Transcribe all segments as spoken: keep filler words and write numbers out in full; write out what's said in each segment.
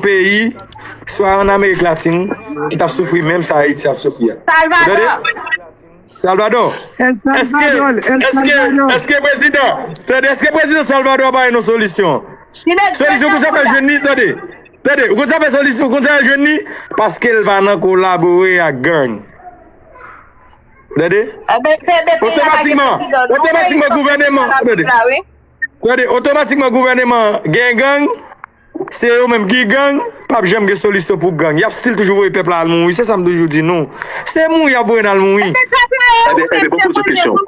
peyi, swa ann Amerik Latin, ki t ap soufri menm sa Ayiti ap soufri a. Ou tande? Salvador. Èske, èske, èske prezidan, tande, èske prezidan Salvador pa gen yon solisyon? Solisyon konsa fè jwenn li, tande. Tande, ou konn sa fè solisyon, ou konn sa fè jwenn li? Paske l pa nan kolabore ak gang. Tande? Otomatikman, otomatikman gouvèneman, tande. Tande, otomatikman gouvèneman gen gang, se yo menm ki gang, p ap janm gen solisyon pou gang. Y ap still toujou voye pèp la al mouri, se sa m toujou di nou. Se mouri y ap voye n al mouri. Ebyen, ebyen, ban m poze w kesyon. Ban m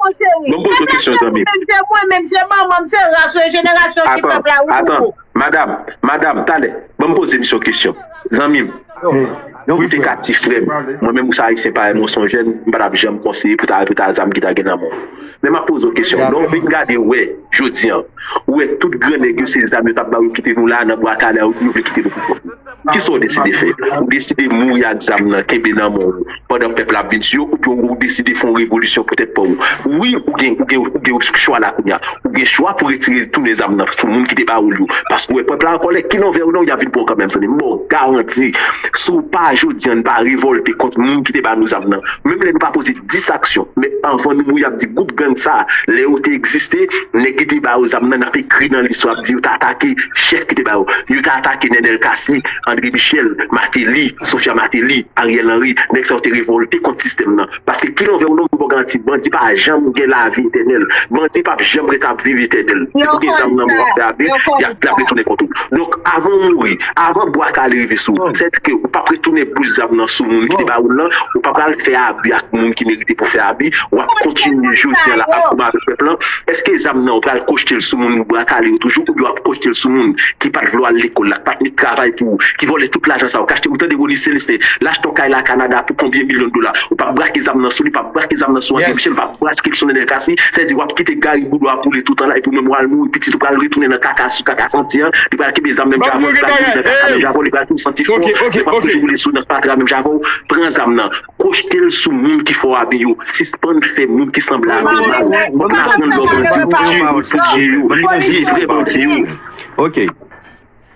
poze w kesyon, zanmi. Se mwen menm, se manman m, se ras, se jenerasyon ki pèp la, wi, wi. Madanm, madanm, talè, ban m poze misye yon kesyon. Zanmi m, ou te ka ti frè m. Mwen menm, ou se Ayisyen parèy mwen, ou se yon jèn, m pa t ap janm konseye pou ta, pou ta zam ki ta gen nan men w. Men m ap poze w kesyon. Lè w vin gade, w wè, jodi a, ou wè tout gran nèg yo, se zam yo t ap ba yo kite nou la, nan Bwa Kale, yo vle kite nou pou kont nou. Kisa w deside fè? Ou deside mouri ak zam nan, kenbe nan men w, pandan pèp la ap vin sou yo, oubyen ou deside fè yon revolisyon pou tèt pa w? Wi, ou gen, ou gen, ou gen chwa la kounye a. Ou gen chwa pou retire, tounen zam nan sou moun ki te ba ou l yo. Paske w wè pèp la an kòlè, kilè w vle ou non, y ap vin pran w kanmenm, zanmi m. M ba w garanti, si w pa, jodi a, n pa revòlte kont moun ki te ba nou zam nan, menm lè nou pa poze dis aksyon, men anvan nou mouri, y ap di gwoup gang sa, lè yo te egziste, nèg ki te ba yo zam nan, n ap ekri nan listwa, ap di yo te atake chèf ki te ba yo. Yo te atake Nenel Cassy, André Michel, Martelly, Sophia Martelly, Ariel Henry. Nèg sa yo te revòlte kont sistèm nan. Paske kilè w vle ou non, m ba w garanti, bandi pa janm gen lavi etènèl. Bandi p ap janm ret ap viv etènèl. Depi w gen zam nan men w, w ap fè abi, y ap, y ap retounen kont ou. Donk, avan w mouri, avan Bwa Kale rive sou ou, sètadi ke ou p ap retounen bouch zam nan sou moun ki te ba ou l lan, ou pa pral fè abi ak moun ki merite pou fè abi, w ap kontinye jodi a la ap goumen avèk pèp lan. Èske zam nan ou pral kwochte l sou moun Bwa Kale yo toujou, oubyen w ap kwochte l sou moun ki pa t vle w al lekòl la, ki pa t met travay pou ou, ki vòlè tout lajan sa yo, k achte, ou tande Rony Celestin, l achte yon kay la Kanada pou konbyen milyon dola, ou p ap brake zam nan sou li, p ap brake zam nan sou André Michel, p ap brake l sou Nenel Cassy, sa vle di w ap kite Gary Boudreau ap woule tout tan la, epi ou menm w al mouri, pitit ou pral retounen nan kaka sou kaka santi an, li pral kenbe zam menm jan avè w, li pral mouri nan kaka menm jan avè w, li pral tou santi fò, li pral toujou woule sou nan fatra menm jan avè w, pran zam nan. Kwochte l sou moun ki fè w abi yo. Sispann fè moun ki sanble avè w mal. Konn aprann lè w bandi, ou tire, ou tire yo. Tire vrè bandi yo. Ok.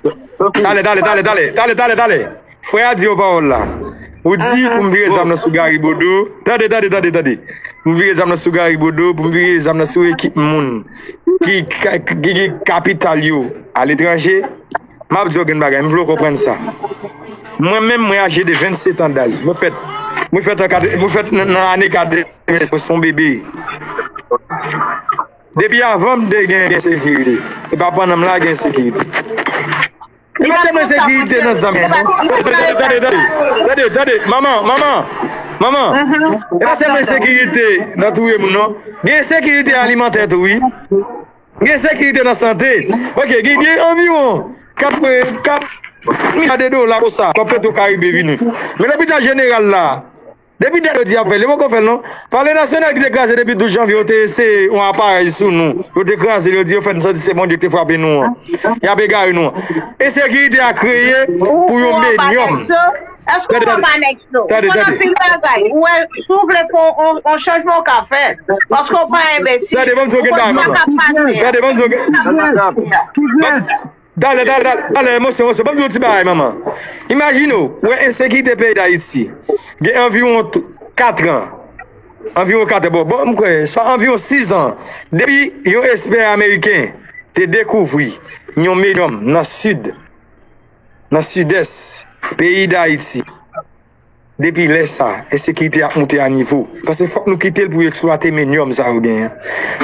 Talè, talè, talè, talè, talè, talè, talè. Frè a di yon pawòl la. Ou di pou m vire zam nan sou Gary Bodo. Tande, tande, tande, tande. Pou m vire zam nan sou Gary Bodo, pou m vire zam nan sou ekip moun ki, ki, ki gen kapital yo aletranje. M ap di w grenn bagay, m vle w konprann sa. Mwen menm, mwen aje de vennsetan daj. Mwen fèt, mwen fèt an kat-, mwen fèt nan, nan ane katreven, mwen se yon bebe. Depi avan m te gen ensekirite. Se pa pandan m la gen ensekirite. E pa sèlman ensekirite nan zam nan, non. Tande, tande, tande, tande, tande, manman, manman, manman. E pa sèlman ensekirite nan touye moun, non. Gen ensekirite alimantè tou, wi. Gen sekirite nan sante. Ok, gen, gen anviwon kat, kat milya de dola konsa Petro Caribe vini. Men lopital jeneral la, depi dat yo di y ap fè l, yo poko fè l non. Palè Nasyonal ki te kraze depi douz janvye, yo te eseye yon aparèy sou nou. Yo te kraze l, yo di yo fè n santi se Bondye ki te frape nou an. Y ap egare nou an. Ensekirite a kreye pou yon medyòm. Èske w konn pa nèg sa? Ou konn anpil bagay. Ou wè, si w vle fè yon, yon chanjman, w ka fè. Paske w pa enbesil. Ou konn sa k ap pase. Tande, ban m di w. Talè, talè, talè, talè, emosyon, emosyon. Ban m di w yon ti bagay, manman. Imajine w, ou wè ensekirite peyi Dayiti. Gen anviwon t-, kat an. Anviwon kat an. Bon, bon, m kwè, swa anviwon sis an. Depi yon ekspè ameriken te dekouvri yon medyòm nan sid, nan sidès peyi Dayiti. Depi lè sa, ensekirite ap moute a nivo. Paske fòk nou kite l pou yo eksplwate menyòm sa yo genyen.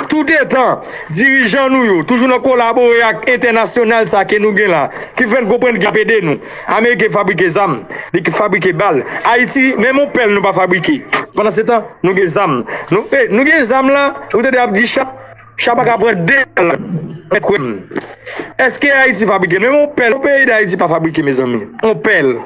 Toudetan, dirijan nou yo toujou nan kolabore ak entènasyonal sa ke nou gen la, ki fè n konprann ki ap ede nou. Ameriken fabrike zam, li fabrike bal. Ayiti, menm yon pèl nou pa fabrike. Pandansetan, nou gen zam. Nou, eh, nou gen zam la, ou tande ap di cha, cha pa ka pran de bal. Mèt kwè m. Èske Ayiti fabrike? Menm yon pèl, yon peyi Dayiti pa fabrike, mezanmi. Yon pèl.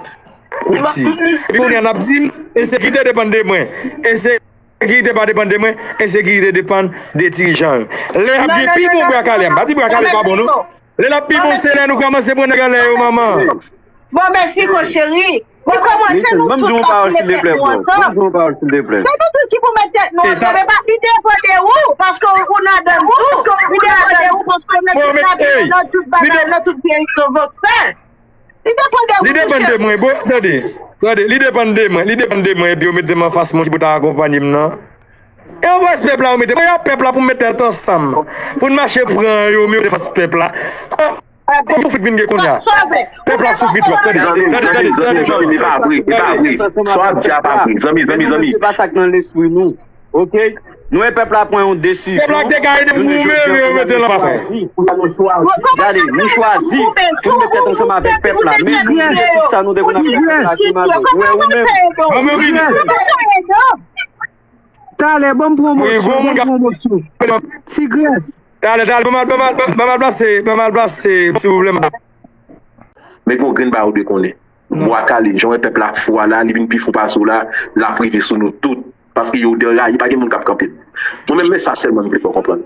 Kouti. Epi kounye a n ap di m, ensekirite depann de mwen. Ensekirite pa depann de mwen, ensekirite depann de dirijan yo. Lè y ap gen pi bon Bwa Kale, m pa di Bwa Kale pa bon non. Lè l ap pi bon, se lè nou kòmanse pran nèg anlè yo, manman. Bon, mèsi, mon cheri. Bon, kòmanse nou tout la pou nou fè nou ansanm. Se nou tout ki pou met tèt nou ansanm. E pa li depann de ou, paske ou nan dan tou. Li depann de ou, paske ou nan tout bagay, nan tout peyi, nan Vòksèl. Li depann de ou, Li depann de mwen, bon, tande. Tande, li depann de mwen, li depann de mwen, epi yo mete m anfas moun ki pou ta akonpanye m nan. E anfas pèp la, yo mete, mwen ap pèp la pou m met tèt ansanm. Pou n mache pran yo, mete anfas pèp la. Pou fèt vin gen kounye a. Pèp la soufri twòp. Tande, tande, tande, tande, tande, zanmi, zanmi, zanmi, e pa vre, e pa vre. Sa w ap di a pa vre. Zanmi, zanmi, zanmi. Se pa sa k nan lespri nou. Ok? Nou e pèp la pran yon desizyon. Pèp la te ka ede pou ou menm, yo mete l anfas mwen. Gade, nou chwazi pou nou met tèt ansanm avèk pèp la. Men nou bliye tout sa nou te konn ap fè pèp la ki mal. Ou wè ou menm. Talè, ban m pran yon mòso, ban m pran yon mòso. Tigrès. Talè, talè, ban m al, ban m al, ban m al plase, ban m al plase, silvouplè, madanm. Men gen yon grenn bagay ou dwe konnen. Bwa kale, jan w wè pèp la fou a la, li vin pi fou pase w la, l ap rive sou nou tout. Paske yo deraye, pa gen moun k ap kanpe. Mwen menm, men sa sèlman m vle fè w konprann.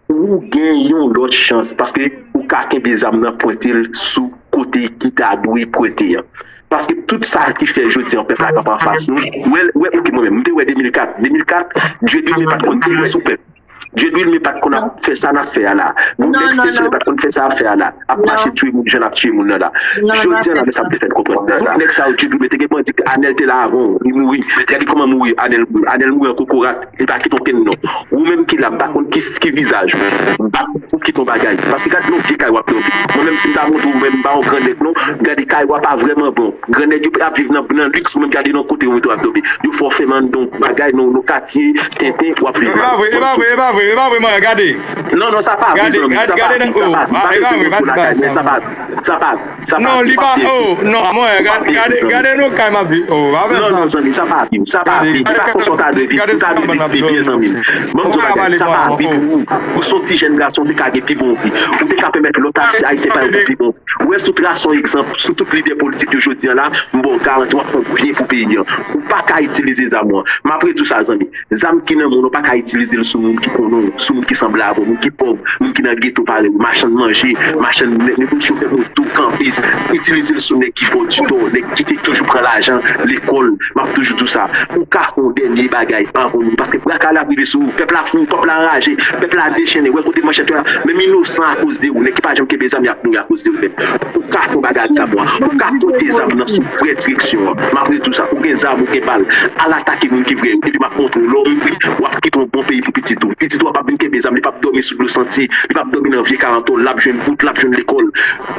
Ou gen yon lòt chans, paske ou ka kenbe zam nan pwente l sou kote ki ta dwe pwente an. Paske tout sa ki fè jodi an pèp la kanpe anfas nou, wè, wè, ok, mwen menm, m te wè de mil kat, de mil kat, Dieudwil men pa t konn tire sou pèp. Dieudwil men pa t konn ap fè sa n ap fè a la. Nèg Sesyon men pa t konn fè sa ap fè a la. Ap mache tiye moun jan n ap tiye moun nan la. Jodi an la, men sa m te fè n konprann. Tout nèg sa yo, Dieudwil men te gen bandi, Anèl te la avan w, li mouri. Gade kòman mouri, Anèl mouri. Anèl mouri an kokorat, li pa kite okenn non. Ou menm ki la, m pa konn ki, ki vizaj ou. M pa konn pou kite yon bagay. Paske gade non vye kay w ap dòmi. Mwen menm si m ta montre w, men m pa yon gran nèg non. Gade kay w a pa vrèman bon. Grannèg yo ap viv nan, nan liks, ou menm gade nan kote yo mete w ap dòmi. Yo fè w fèmen anndan yon bagay nan, nan katye, tenten, w ap viv mal. E pa vre, e pa vre, e pa vre, e pa vre, mwen, gade. Non, non, sa pa vre, zanmi, sa pa vre, sa pa vre. M pa bezwen moun pou lakay mwen, sa pa vre, sa pa vre, sa pa vre. Non, li pa, oh, non, mwen, gade, gade, gade nan kay m ap viv, oh, pa fè sa. Non, non, zanmi, sa pa vre, sa pa vre. Li pa konsa w ta dwe viv, ou ta dwe viv pi byen, zanmi m. Ban m di w bagay, sa pa vre pou ou. Ou se yon ti jèn gason, ou te ka gen pi bon vi. Ou te ka pèmèt lòt Ayisyen pa yo gen pi bon vi. Ou wè, si w trase yon egzanp sou tout lidè politik yo jodi an la, m ba w garanti w ap fè yon byen pou peyi an. Ou pa ka itilize zam ou an. M ap redi w sa, zanmi. Zam ki nan men w, ou pa ka itilize l sou moun ki konnen w, sou moun ki sanble avè w, moun ki pòv, moun ki nan geto parèy ou, machann manje, machann linèt, moun chofè moto, kanbis. Itilize l sou nèg ki fè w di tò, nèg ki te toujou pran lajan lekòl. M ap toujou di w sa. Ou ka fè yon dènye bagay anvan w mouri, paske bwa kale ap rive sou ou. Pèp la fou, pèp la anraje, pèp la dechennen. Wè kote manchèt yo la. Menm inosan akoz de ou, nèg ki pa janm kenbe zam, y ap mouri akoz de ou menm. Ou ka fè yon bagay ak zam ou an. Ou ka pote zam nan sou vrè direksyon an. M ap redi w sa. Ou gen zam, ou gen bal. Al atake moun ki vre yo. Epi m ap montre w, lè w mouri, w ap kite yon bon peyi pou pitit ou. Pitit ou a p ap vin kenbe zam, li p ap dòmi sou dlo santi, li p ap dòmi nan vye karantòl, l ap jwenn wout, l ap jwenn lekòl.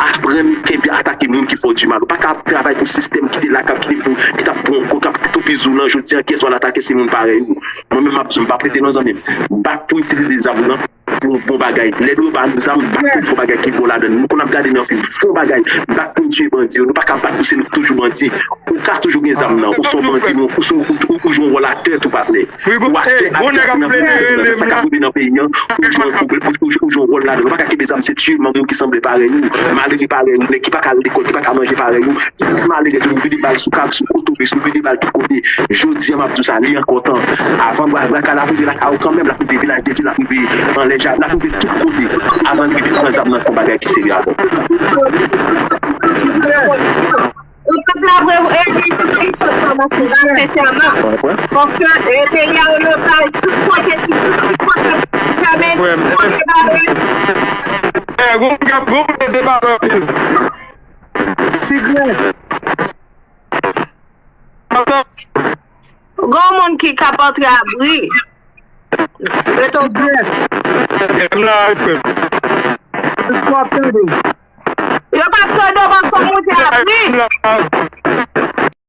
Aprann kenbe atake moun ki fè w di mal. Ou pa ka ap travay pou sistèm ki te la, k ap kite pou, ki t ap pran w kou, k ap toupizi w lan, jodi an, kiyès w al atake, se moun parèy ou. Mwen menm m ap di w, m pa prete non, zanmi m. Bat pou itilize zam nan pou yon bon bagay. Lè nou ba nou zam, bat pou fè yon bagay ki bon ladan l. Nou konn ap gade nan fim, fè yon bagay, bat pou n tiye bandi yo. Nou pa ka bat pou se nou k toujou bandi. Ou ka toujou gen zam nan, ou se yon bandi, ou, ou, ou, ou jwe yon wòl aktè tou, patnè. Ou achte ak zam nan pou sa k ap rive nan peyi an, ou jwe yon pwoblèm, ou jwe yon wòl ladan. Ou pa ka kenbe zam, se tiye moun ki sanble parèy ou, malere parèy ou, nèg ki pa ka al lekòl, ki pa ka manje parèy ou, ki plis malere, nou vide bal sou kab, sou otobis, nou vide bal tout kote. Jodi an, m ap di w sa, li ankò tan. Avan bwa, bwa kale ap rive lakay ou kanmenm, l ap rive Vilaj de Dye, l ap rive anlè jaden, l ap rive tout kote. Avan l rive pran zam nan, fè yon bagay ki serye avè w. Ou pèp la vre, e, e, e, e, sensèman. Paske, e, peyi a, yo bay tout kote, tout kote, fèmen, kote bare. E, gon moun k ap, gon moun se pa anpil. Tigrès. Gon moun ki k ap antre abri. Beton. Tigrès. M la, frè. Èske w ap tande? Yo p ap tande w paske w moute abri.